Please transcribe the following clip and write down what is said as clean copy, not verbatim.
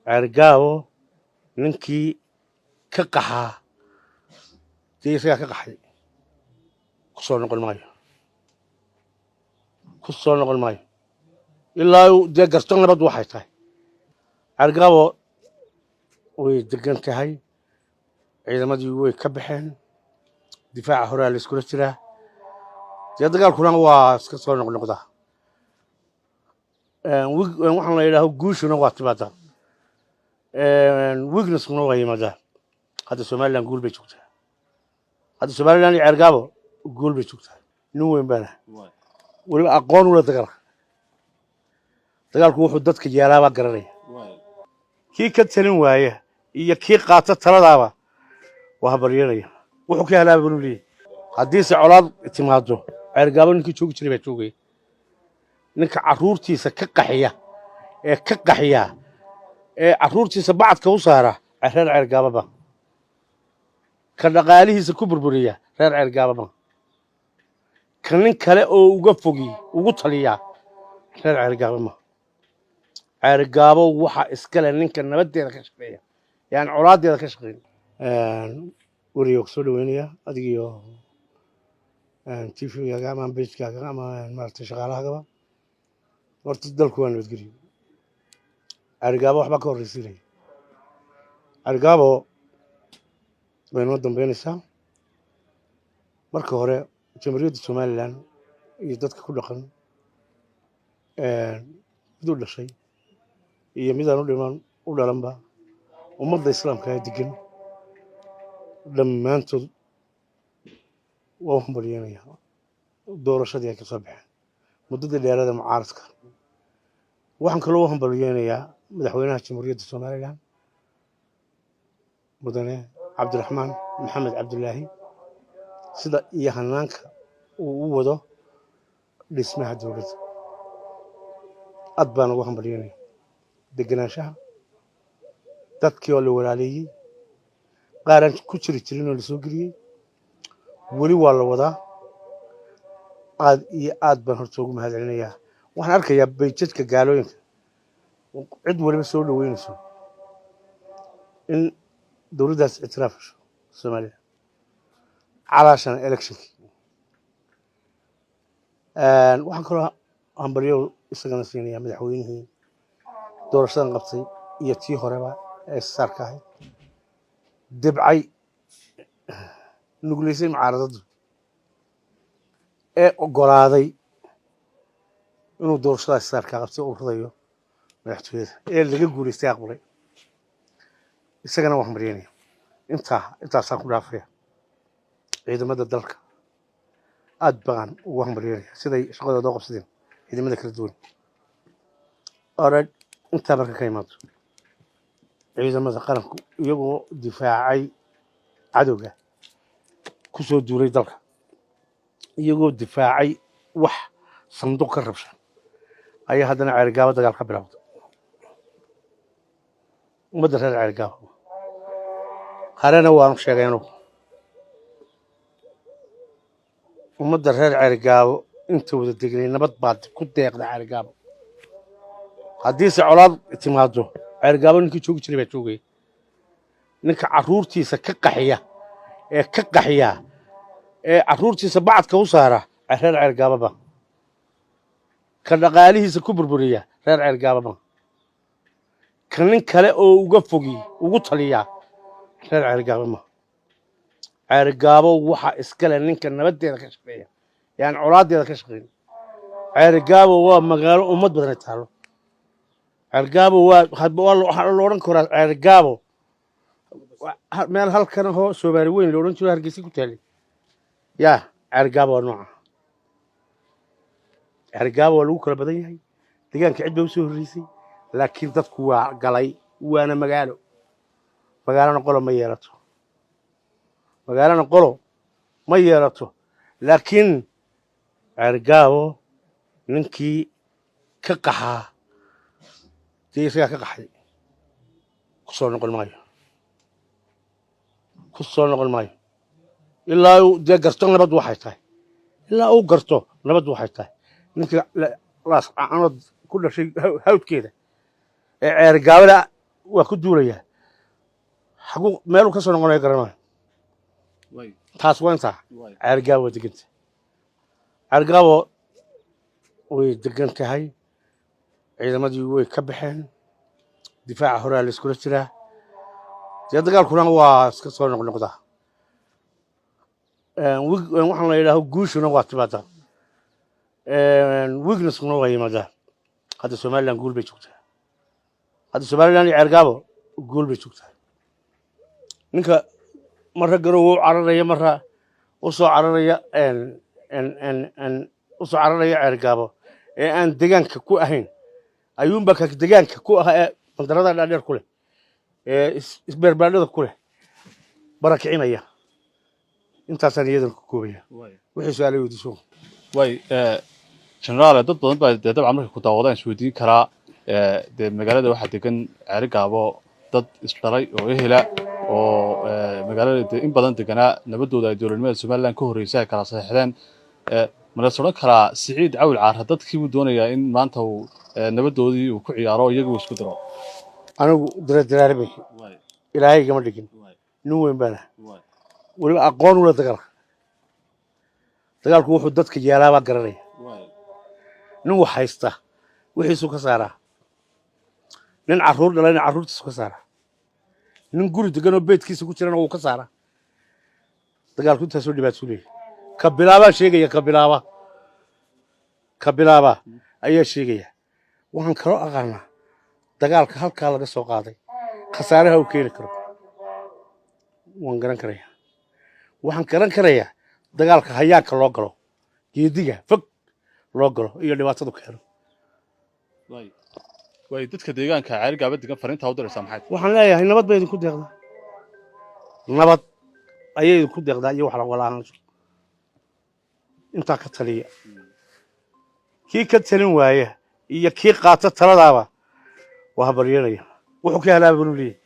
Ceergaabo ninkii ka qaxaa dee isagaa ka qaxay, ku soo noqon maayo, ku soo noqon maayo ilaa uu dee garto nabad waxay tahay. Ceergaabo way degan tahay, ciidamadii way ka baxeen, difaaca horaa la iskula jiraa. Dee dagaalkuna waa iska soo noqnoqdaa. Waxaan la yidhaaho guushuna waa timaadaa, weaknesskuna waa yimaadaa. Hadda Somaliland guul bay joogtaa. Hadda Somaliland iyo Ceergaabo guul bay joogtaa. Nin weyn baana weliba aqoon ula dagaalka. Dagaalku wuxuu dadka yeelaabaa garanaya. Kii ka talin waaya iyo kii qaata taladaaba waa habaryanaya, wuxuu ka helaaba banu leeyahy. Haddiise colaad timaado, Ceergaabo ninkii joogi jiray baa joogaya. Ninka carruurtiisa ka qaxiya ee ka qaxiya ee carruurtiisa bacadka u saara, reer Ceergaababa. Ka dhaqaalihiisa ku burburiya, reer Ceergaababa. Ka nin kale oo uga fogi ugu taliya, reer Ceergaabama. Ceergaabo waxa iskale ninka nabaddeeda ka shaqeeya, yani colaadeeda ka shaqeyn. Weriga ku soo dhaweynaya adigiyo TV-gaaga ama page-kaaga ama maaragtay shaqaalahagaba. Horta dalku waa nabadgelyo. Ceergaabo waxbaa ka horreysiinaya. Ceergaabo way noo dambeynaysaa. Marka hore Jamhuuriyadda Somaliland iyo dadka ku dhaqan, mid u dhashay iyo midaan u dhiman u dhalanba, ummadda islaamka ee degan dhammaantood waa u hambalyeynaya doorashadii ay ka soo baxeen muddadii dheerada mucaaradka. Waxaan kaloo u hambalyeynayaa madaxweynaha Jamhuuriyadda Somaliland, Mudane Cabdiraxmaan Maxamed Cabdilaahi, sida iyo hanaanka uu u wado dhismaha dowladda. Aad baan ugu hambalyeynaya degenaanshaha dadkii oo la walaaleeyey, qaaraan ku jiri jirin oo la soo geliyey, weli waa la wadaa. Aad iyo aad baan horta ugu mahad celinayaa. Waxaan arkayaa pages-ka gaalooyinka, cid waliba soo dhaweynayso in dowladdaas ictiraaf hesho Soomaaliya calaashana electionkii. Waxaan kaloo hambalyo isagana siinayaa madaxweynihii doorashadan qabtay iyo tii horeba ee saarka ahayd, dibcay nuglaysay mucaaradadu ee ogolaaday inuu doorashadaas saarka qabtay, uu ridayo madaxtooyada ee laga guulaystay aqbalay. Isagana waan hambalyeynaya. Intaasaan ku dhaafaya. Ciidamada dalka aad baan ugu hambalyeynaya siday shaqadooda u qabsadeen, ciidamada kala duwan. Orag intaa marka ka imaado, ciidamada qaranku iyagoo difaacay cadowga ku soo duulay dalka, iyagoo difaacay wax sanduuq ka rabsha, ayaa haddana Ceerigaabo dagaal ka bilowda. Ummadda reer Ceerigaabo harena waanu sheegay anugu, ummadda reer Ceerigaabo inta wada degnay nabad baad ku deeqda Ceerigaabo. Haddiise colaad timaado, Ceerigaabo ninkii joogi jiray baa joogaya. Ninka carruurtiisa ka qaxiya ee ka qaxiya ee carruurtiisa bacadka u saara, reer Ceergaababa. Ka dhaqaalihiisa ku burburiya, reer Ceergaababa. Ka nin kale oo uga fogi ugu taliya, reer Ceergaabo ma. Ceergaabo waxa iskale ninka nabaddeeda ka shaqeeya, yani colaadeeda ka shaqeyn. Ceergaabo waa magaalo ummad badan ay taalo. Ceergaabo waa waxaa la odhan karaa Ceergaabo meel halkan ahoo Soomaali weyn la odhan jiro, Hargeysa ku taalay. Yaa Ceergaabo waa nooca. Ceergaabo waa lagu kala badan yahay deegaanka, cid baa usoo horreysay, laakiin dadku waa galay, waana magaalo. Magaalana qolo ma yeelato, magaalana qolo ma yeelato. Laakiin Ceergaabo ninkii ka qaxaa dee isagaa ka qaxay, ku soo noqon maayo, ku soo noqon maayo ilaa uu dee garto nabad waxay tahay, ilaa uu garto nabad waxay tahay. Ninka Laascanood ku dhashay hawdkeeda ee Ceergaabada Waa ku duulayaa, xaguu meeluu ka soo noqonaya garanayo. Taas waa intaa. Ceergaabo waa deganta, Ceergaabo way degan tahay. Ciidamadii way ka baxeen, difaaca horaa la iskula jiraa. Dee dagaalkuna waa iska soo noqnoqdaa. Waxaan la yidhaaho guushuna waa timaadaa, weaknesskuna waa yimaadaa. Hadda Somaliland guul bay joogtaa. Hadda Somaliland iyo Ceergaabo guul bay joogtaa. Ninka marra Garow u cararaya, marra usoo cararaya, usoo cararaya Ceergaabo ee aan degaanka ku ahayn ayuunbaa ka degaanka ku ah ee bandarada dhaadheer ku leh ee isbeerbaadhada ku leh barakicinaya. Intaasaan iyadana ku koobaya wixii su-aalay weydiiso. Way, generaale, dad badan baa dee dabcan markay ku daawadaan isweydiin karaa, dee magaalada waxaa degan Ceerigaabo dad isdhalay oo ehela oo magaalada dee in badan deganaa, nabadooda ay dowladnimada Somaliland ka horreysay ay kala saxeexdeen. Ma la odhan karaa Siciid Cawil Caara dadkii buu doonayaa in maanta uu nabadoodii uu ku ciyaaro, iyagu uu isku diro? Anigu diradiraarmay, Ilaahay igama dhigin. Nin weyn baana, weliba aqoon ula dagaalka. Dagaalku wuxuu dadka yeelaabaa garanaya. Nin wax haysta wixiisuu ka saaraa, nin carruur dhalayna carruurtiisu ka saaraa, nin guri degan oo beydkiisa ku jirana wuu ka saaraa. Dagaalku intaasoo dhibaatuu leeyahy. Ka bilaabaa sheegaya, ka bilaaba, ka bilaaba ayaa sheegaya. Waxaan kaloo aqaanaa dagaalka halkaa laga soo qaaday khasaaraha uu keeni karo, waan garan karayaa. Waxaan garan karayaa dagaalka hayaanka loo galo, geediga fog loo galo iyo dhibaatadu keeno. Way, dadka deegaanka Ceerigaaba degan fariintaa u diraysaa maxay? Waxaan leeyahay nabad bay idinku deeqdaa, nabad ayay idinku deeqdaa iyo wax la walaansho. Intaa ka taliya, kii ka talin waaya iyo kii qaata taladaaba waa habaryanaya, wuxuu ka helaaba banu leeyahy.